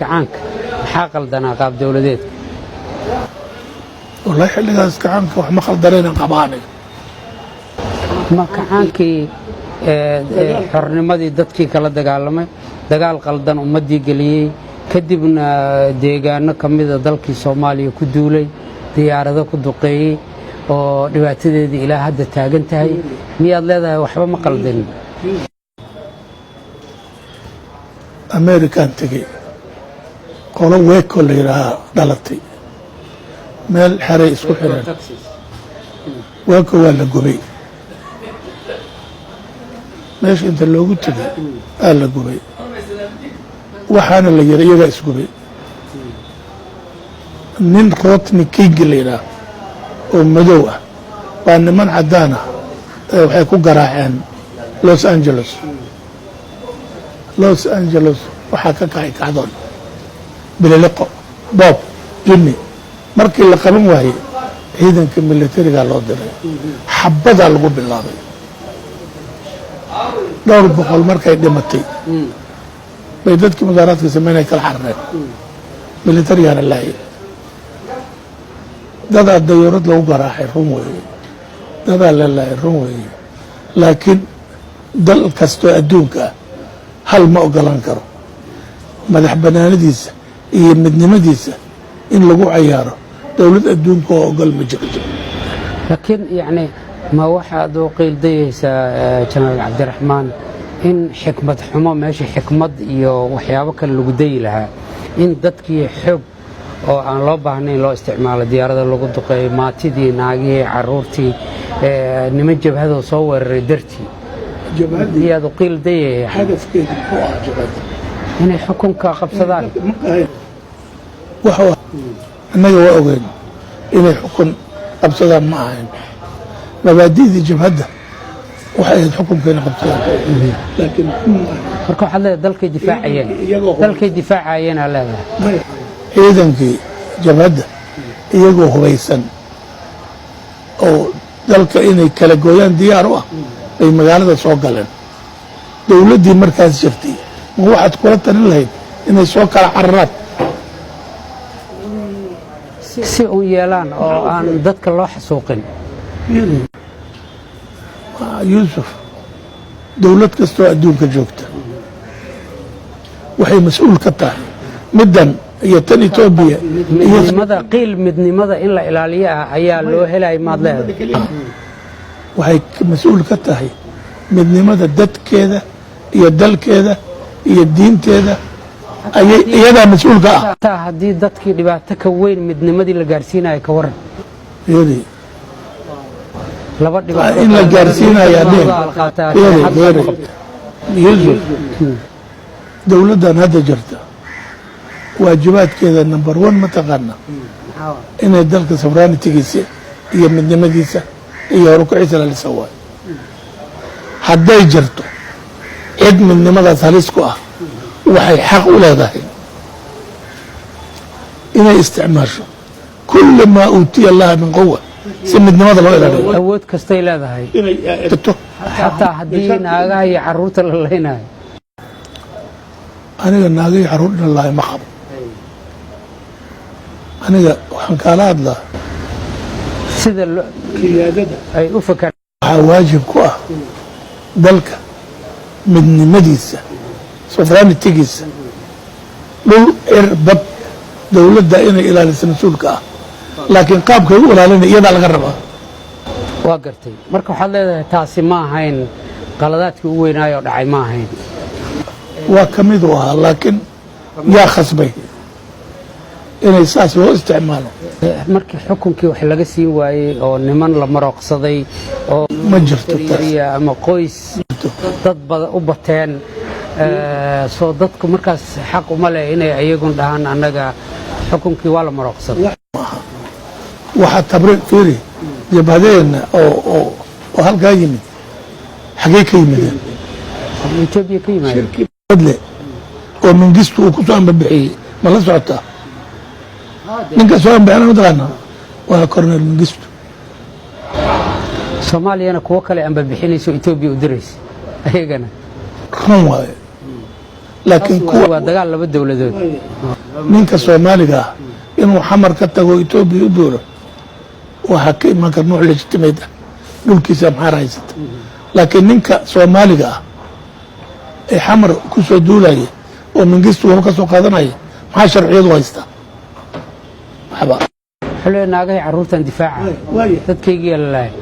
Kacaanka maxaa qaldanaa qaab dowladeedka? Wallahi, xilligaas kacaanka wax ma khaldanaynan qaba aniga. Ma kacaankii xornimadii dadkii kala dagaalamay, dagaal qaldan ummaddii geliyey, kadibna deegaano ka mida dalkii Soomaaliya ku duulay, diyaarado ku duqeeyey oo dhibaatadeedii ilaa hadda taagan tahay, miyaad leedahay waxba ma qaldin? American tegey, qolo Weco la yidhaahaa dhalatay, meel xeray isku xireen. Weco waa la gubay, meesha inta loogu tegey aa la gubay. Waxaana la yidhi iyagaa isgubay. Nin Rodney King la yidhaah oo madow ah baa niman caddaan ah ee waxay ku garaaceen Los Angeles. Los Angeles waxaa ka kacay kacdoon, bililiqo, boob, jinni. Markii la qaban waayey, ciidanka militariga loo diray, xabadaa lagu bilaabay. Dhowr boqol markay dhimatay bay dadkii mudaaraadka sameynay kala carareen, militarigana laayay. Dadaa dayuurad lagu garaacay, run weeye. Dadaa la laayay, run weeye. Laakiin dal kastoo adduunka ah hal ma ogolan karo madax banaanadiisa iyo midnimadiisa in lagu cayaaro. Dowlad adduunka oo ogol ma jirto. Laakiin yacni, ma waxaad u qiildayeysaa, Jenaraal Cabdiraxmaan, in xikmad xumo meesha xikmad iyo waxyaabo kale lagu dayi lahaa, in dadkii xoog oo aan loo baahnayn loo isticmaalo, diyaarada lagu duqeeyo, maatidii, naagihii, caruurtii, niman jabhadoo soo weeraray dartii, miyaad u qiildayaya? Hadafkeedu muxuu ahaa jabhadda? Inay xukunka qabsadaan. Wuxuu annaga waa ogeyn inay xukun qabsadaan ma ahayn. Mabaadi'dii jabhadda waxay ahayd xukunka inay qabsadaan, laakiin Marka waxaad leedahay dalkay difaacayeen. Dalkay difaacayeen aa leedahay. Ciidankii jabhadda iyagoo hubaysan oo dalka inay kala gooyaan diyaar u ah bay magaalada soo galeen. Dowladdii markaas jirtay ma waxaad kula talin lahayd inay soo kala cararaan? Si uun yeelaan oo aan dadka loo xasuuqin. Yuusuf, dowlad kastoo adduunka joogta waxay mas-uul ka tahay middan iyo tan Etoobiya iyo Midnimada, qiil midnimada in la ilaaliyo ah ayaa loo helay, maad leedahay? Waxay mas-uul ka tahay midnimada dadkeeda iyo dalkeeda iyo diinteeda ayay iyadaa mas-uul ka ah. Taa haddii dadkii dhibaato ka weyn midnimadii la gaarsiinayo, ka waran? Fiiri. Laba dhibaato In la gaarsiinayaa dheh. Fiiri, fiiri, Yuusuf, dowladdan hadda jirta waajibaadkeeda number one ma taqaana? Inay dalka sovereignty-giisa iyo midnimadiisa iyo horukaciisa lalisa waayo. Hadday jirto cid midnimadaas halis ku ah, waxay xaq u leedahay inay isticmaasho kulli maa uutiya allaha min quwa si midnimada loo ilaaliyo. Awood kastay leedahay. Inay jirto. Xataa haddii naagaha iyo caruurta la leynayo? Aniga naaga iyo caruur dhan lahay ma qabo. Aniga waxaan kaala hadlaa sida qiyaadada ay u fakaraan. Waxaa waajib ku ah dalka midnimadiisa, sovereignty-giisa, dhul, cir, bad, dowladda inay ilaaliso mas-uulka ah, laakiin qaabkay u ilaalinay iyadaa laga rabaa. Waa gartay. Marka waxaad leedahay taasi ma ahayn qaladaadkii u weynaayo oo dhacay, ma ahayn? Waa ka mid u ahaa, laakiin yaa khasbay inay saas loo isticmaalo? Markii xukunkii wax laga siin waayey oo niman la marooqsaday oo Ma jirto taas. Yariya ama qoys dad bada u bateen, soo dadku markaas xaq uma leh inay iyagun dhahaan annaga xukunkii waa la marooqsaday? Waxaa tabriiq, fiiri, jabhadeenna oo halkaa yimid xagee ka yimideen? Etoobiya ka yimaadeen. Badle oo Mingistu uu ku soo ambabixiyey ma la socotaa? Ninka soo ambixina mataqaana? Waa Cornel Mingistu. Soomaaliyana kuwo kale amba bixinayso, Etoobiya u diraysa ayagana. Run waaye. Laakiin kuwa Waa dagaal laba dowladood. Ninka Soomaaliga ah inuu Xamar ka tago Etoobiya u duulo, waxaa ka iman kara nuuc legitimate ah, dhulkiisa Amxaar haysata. Laakiin ninka Soomaaliga ah ee Xamar ku soo duulaya oo Mingistu waba ka soo qaadanaya, maxaa sharciyadu haystaa? Waxba. Wuxuu leeyahay, naagahay carruurtan difaaca, dadkaygiyaa la laayay,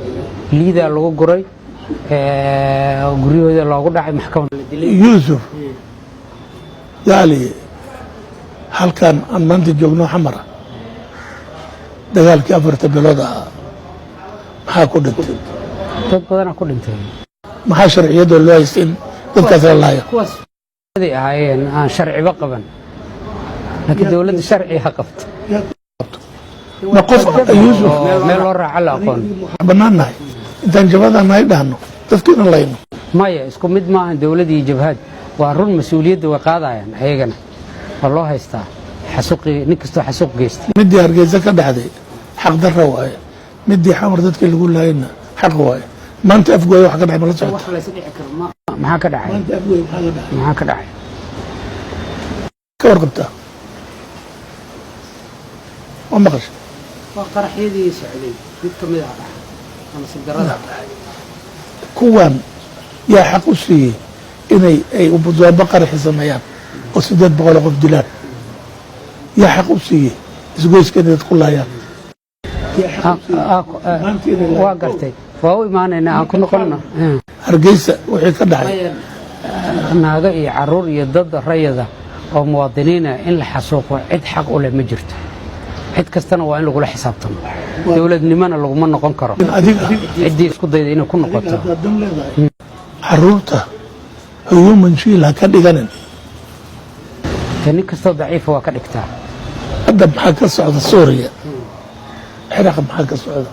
liidaa lagu guray, guryahooda loogu dhacay, maxkamad la dilay. Yuusuf gaali, halkan aan maanta joogno Xamara, dagaalkii 4ta bilood ahaa maxaa ku dhintay? Dad badanaa ku dhintay. Maxaa sharciyadoo loo haysta in dadkaas la laayo? Kuwaas ay ahaayeen aan sharciba qaban, laakiin dowladda sharci ha qabto. Ma qof, Yuusuf, oo meel loo raaco la aqoon. Bannaan nahay intaan jabhada nahay dhahno dadka inaan layno? Maya, isku mid maahan dowlad iyo jabhad. Waa run, mas-uuliyadda way qaadayaan ayagana, waa loo haystaa xasuuqii, nin kastoo xasuuq geystay. Midii Hargeysa ka dhacday xaq darra waaye, midii Xamar dadkii lagu laayayna xaq waaye. Maanta Afgooya wax ka dhacay ma la socota? Maxaa ka dhacay? Maanta Afgooya maxaa ka dhacay? Maxaa ka dhacay? Ka warqabtaa? Ma maqashay? Waa qaraxyadii socday mid ka mid ah ama sidarada. Kuwan yaa xaq u siiyey inay ay ubudwaabo qaraxi sameeyaan oo 800 oo qof dilaan? Yaa xaq u siiyey isgoyska inay dad ku laayaan? Waa gartay, waa u imaanaynaa, aan ku noqonno. Hargeysa wixii ka dhacay. Naago iyo caruur iyo dad rayada oo muwaadiniina in la xasuuqo cid xaq u leh ma jirto. Cid kastana waa in lagula xisaabtamo. Dowladnimona laguma noqon karo Adiga ciddii isku dayda inay ku noqoto. Caruurta human shield ha ka dhiganin. Dee nin kastoo daciifa waa ka dhigtaa. Hadda maxaa ka socda Suuriya, Ciraaq maxaa ka socda?